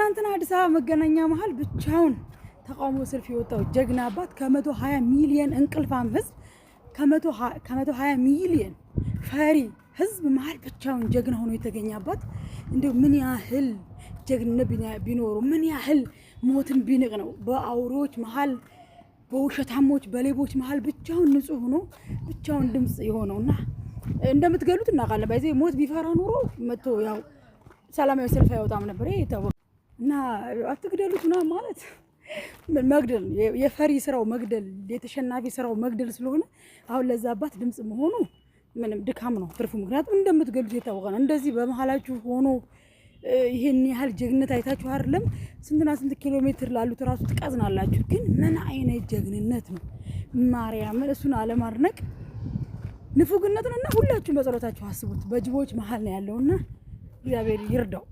ትናንትና አዲስ አበባ መገናኛ መሀል ብቻውን ተቃውሞ ሰልፍ የወጣው ጀግና አባት ከ120 ሚሊየን እንቅልፋም ህዝብ፣ ከ120 ሚሊየን ፈሪ ህዝብ መሀል ብቻውን ጀግና ሆኖ የተገኘ አባት እንዲሁ ምን ያህል ጀግንነት ቢኖሩ፣ ምን ያህል ሞትን ቢንቅ ነው በአውሬዎች መሀል፣ በውሸታሞች፣ በሌቦች መሀል ብቻውን ንጹህ ሆኖ ብቻውን ድምፅ የሆነው? እና እንደምትገሉት እናውቃለን። By the way ሞት ቢፈራ ኑሮ መጥቶ ያው ሰላማዊ ሰልፍ አይወጣም ነበር። ይሄ የታወቀ እና አትግደሉት ምናምን ማለት መግደል፣ የፈሪ ስራው መግደል፣ የተሸናፊ ስራው መግደል ስለሆነ አሁን ለዛ አባት ድምፅ መሆኑ ምንም ድካም ነው ትርፉ። ምክንያቱም እንደምትገሉት የታወቀ ነው። እንደዚህ በመሀላችሁ ሆኖ ይሄን ያህል ጀግንነት አይታችሁ አይደለም፣ ስንትና ስንት ኪሎ ሜትር ላሉት እራሱ ትቀዝናላችሁ። ግን ምን አይነት ጀግንነት ነው? ማርያምን እሱን አለማድነቅ ንፉግነት ነው። እና ሁላችሁም በጸሎታችሁ አስቡት። በጅቦች መሀል ነው ያለውና እግዚአብሔር ይርዳው።